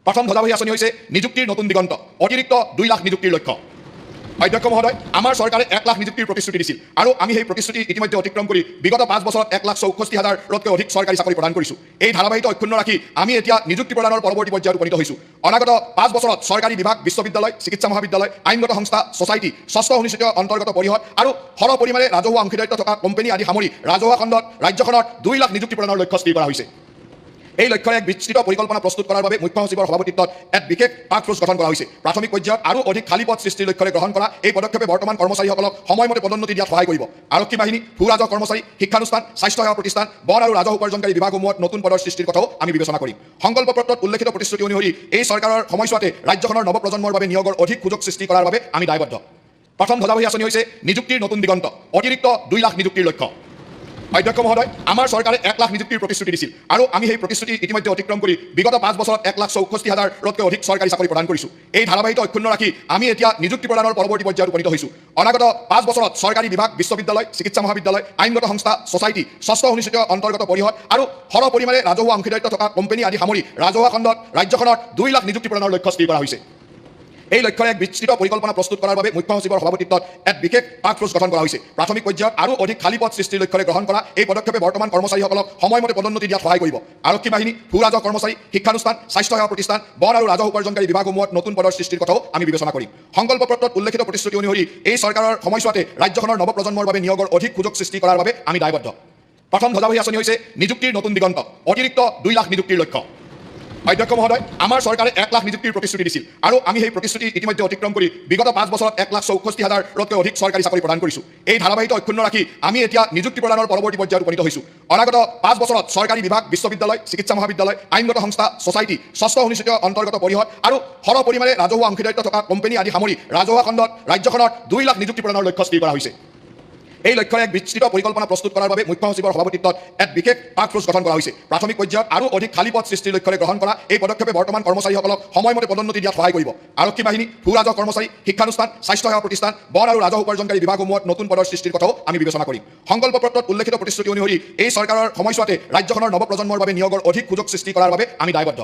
প্ৰথম ধ্বজাবাহী আঁচনি হৈছে নিযুক্তিৰ নতুন দিগন্ত, অতিৰিক্ত 2 লাখ নিযুক্তিৰ লক্ষ্য। অধ্যক্ষ মহোদয়, আমাৰ চৰকাৰে 1 লাখ নিযুক্তিৰ প্ৰতিশ্ৰুতি দিছিল আৰু আমি সেই প্ৰতিশ্ৰুতি ইতিমধ্যে অতিক্ৰম কৰি বিগত 5 বছৰত 1,64,000তকৈ অধিক চৰকাৰী চাকৰি প্ৰদান কৰিছোঁ। এই ধাৰাবাহিকতা অক্ষুণ্ণ ৰাখি আমি এতিয়া নিযুক্তি প্ৰদানৰ পৰৱৰ্তী পৰ্যায়ত উপনীত হৈছোঁ। অনাগত 5 বছৰত চৰকাৰী বিভাগ, বিশ্ববিদ্যালয়, চিকিৎসা মহাবিদ্যালয়, আইনগত সংস্থা, ছ'চাইটি, ষষ্ঠ অনুসূচীত অন্তৰ্গত পৰিষদ আৰু সৰহ পৰিমাণে ৰাজহুৱা অংশীদাৰিত্ব থকা কোম্পানী আদি সামৰি ৰাজহুৱা খণ্ডত ৰাজ্যখনত 2 লাখ নিযুক্তি প্ৰদানৰ লক্ষ্য স্থিৰ কৰা হৈছে। এই লক্ষ্যৰে এক বিস্তৃত পৰিকল্পনা প্ৰস্তুত কৰাৰ বাবে মুখ্য সচিবৰ সভাপতিত্বত এক বিশেষ টাস্ক ফ'ৰ্চ গঠন কৰা হৈছে। প্ৰাথমিক পৰ্যায়ত আৰু অধিক খালী পদ সৃষ্টিৰ লক্ষ্যৰে গ্ৰহণ কৰা এই পদক্ষেপে বৰ্তমান কৰ্মচাৰীসকলক সময়মতে পদোন্নতি দিয়াত সহায় কৰিব। আৰক্ষী বাহিনী, ভূ ৰাজহ কৰ্মচাৰী, শিক্ষানুষ্ঠান, স্বাস্থ্যসেৱা প্ৰতিষ্ঠান, বন আৰু ৰাজহ উপাৰ্জনকাৰী বিভাগসমূহত নতুন পদৰ সৃষ্টিৰ কথাও আমি বিবেচনা কৰিম। সংকল্প পত্ৰত উল্লেখিত প্ৰতিশ্ৰুতি অনুসৰি এই চৰকাৰৰ সময়ছোৱাতে ৰাজ্যখনৰ নৱপ্ৰজন্মৰ বাবে নিয়োগৰ অধিক সুযোগ সৃষ্টি কৰাৰ বাবে আমি দায়বদ্ধ। প্ৰথম ধ্বজাবাহী আঁচনি হৈছে নিযুক্তিৰ নতুন দিগন্ত, অতিৰিক্ত 2 লাখ নিযুক্তিৰ লক্ষ্য। অধ্যক্ষ মহোদয়, আমাৰ চৰকাৰে 1 লাখ নিযুক্তিৰ প্ৰতিশ্ৰুতি দিছিল আৰু আমি সেই প্ৰতিশ্ৰুতি ইতিমধ্যে অতিক্ৰম কৰি বিগত 5 বছৰত 1,64,000তকৈ অধিক চৰকাৰী চাকৰি প্ৰদান কৰিছোঁ। এই ধাৰাবাহিকতা অক্ষুণ্ণ ৰাখি আমি এতিয়া নিযুক্তি প্ৰদানৰ পৰৱৰ্তী পৰ্যায়ত উপনীত হৈছোঁ। অনাগত 5 বছৰত চৰকাৰী বিভাগ, বিশ্ববিদ্যালয়, চিকিৎসা মহাবিদ্যালয়, আইনগত সংস্থা, ছ'চাইটি, ষষ্ঠ অনুসূচীত অন্তৰ্গত পৰিষদ আৰু সৰহ পৰিমাণে ৰাজহুৱা অংশীদাৰিত্ব থকা কোম্পানী আদি সামৰি ৰাজহুৱা খণ্ডত ৰাজ্যখনত 2 লাখ নিযুক্তি প্ৰদানৰ লক্ষ্য স্থিৰ কৰা হৈছে। এই লক্ষ্যৰে এক বিস্তৃত পৰিকল্পনা প্ৰস্তুত কৰাৰ বাবে মুখ্য সচিবৰ সভাপতিত্বত এক বিশেষ টাস্ক ফ'ৰ্চ গঠন কৰা হৈছে। প্ৰাথমিক পৰ্যায়ত আৰু অধিক খালী পদ সৃষ্টিৰ লক্ষ্যৰে গ্ৰহণ কৰা এই পদক্ষেপে বৰ্তমান কৰ্মচাৰীসকলক সময়মতে পদোন্নতি দিয়াত সহায় কৰিব। আৰক্ষী বাহিনী, ভূ ৰাজহ কৰ্মচাৰী, শিক্ষানুষ্ঠান, স্বাস্থ্যসেৱা প্ৰতিষ্ঠান, বন আৰু ৰাজহ উপাৰ্জনকাৰী বিভাগসমূহত নতুন পদৰ সৃষ্টিৰ কথাও আমি বিবেচনা কৰিম। সংকল্প পত্ৰত উল্লেখিত প্ৰতিশ্ৰুতি অনুসৰি এই চৰকাৰৰ সময়ছোৱাতে ৰাজ্যখনৰ নৱপ্ৰজন্মৰ বাবে নিয়োগৰ অধিক সুযোগ সৃষ্টি কৰাৰ বাবে আমি দায়বদ্ধ। প্ৰথম ধ্বজাবাহী আঁচনি হৈছে নিযুক্তিৰ নতুন দিগন্ত, অতিৰিক্ত 2 লাখ নিযুক্তিৰ লক্ষ্য। অধ্যক্ষ মহোদয়, আমাৰ চৰকাৰে 1 লাখ নিযুক্তিৰ প্ৰতিশ্ৰুতি দিছিল আৰু আমি সেই প্ৰতিশ্ৰুতি ইতিমধ্যে অতিক্ৰম কৰি বিগত 5 বছৰত 1,64,000তকৈ অধিক চৰকাৰী চাকৰি প্ৰদান কৰিছোঁ। এই ধাৰাবাহিকতা অক্ষুণ্ণ ৰাখি আমি এতিয়া নিযুক্তি প্ৰদানৰ পৰৱৰ্তী পৰ্যায়ত উপনীত হৈছোঁ। অনাগত 5 বছৰত চৰকাৰী বিভাগ, বিশ্ববিদ্যালয়, চিকিৎসা মহাবিদ্যালয়, আইনগত সংস্থা, ছ'চাইটি, ষষ্ঠ অনুসূচীত অন্তৰ্গত পৰিষদ আৰু সৰহ পৰিমাণে ৰাজহুৱা অংশীদাৰিত্ব থকা কোম্পানী আদি সামৰি ৰাজহুৱা খণ্ডত ৰাজ্যখনত 2 লাখ নিযুক্তি প্ৰদানৰ লক্ষ্য স্থিৰ কৰা হৈছে। এই লক্ষ্যৰে এক বিস্তৃত পৰিকল্পনা প্ৰস্তুত কৰাৰ বাবে মুখ্য সচিবৰ সভাপতিত্বত এক বিশেষ টাস্ক ফ'ৰ্চ গঠন কৰা হৈছে। প্ৰাথমিক পৰ্যায়ত আৰু অধিক খালী পদ সৃষ্টিৰ লক্ষ্যৰে গ্ৰহণ কৰা এই পদক্ষেপে বৰ্তমান কৰ্মচাৰীসকলক সময়মতে পদোন্নতি দিয়াত সহায় কৰিব। আৰক্ষী বাহিনী, ভূ ৰাজহ কৰ্মচাৰী, শিক্ষানুষ্ঠান, স্বাস্থ্যসেৱা প্ৰতিষ্ঠান, বন আৰু ৰাজহ উপাৰ্জনকাৰী বিভাগসমূহত নতুন পদৰ সৃষ্টিৰ কথাও আমি বিবেচনা কৰিম। সংকল্প পত্ৰত উল্লেখিত প্ৰতিশ্ৰুতি অনুসৰি এই চৰকাৰৰ সময়ছোৱাতে ৰাজ্যখনৰ নৱপ্ৰজন্মৰ বাবে নিয়োগৰ অধিক সুযোগ সৃষ্টি কৰাৰ বাবে আমি দায়বদ্ধ।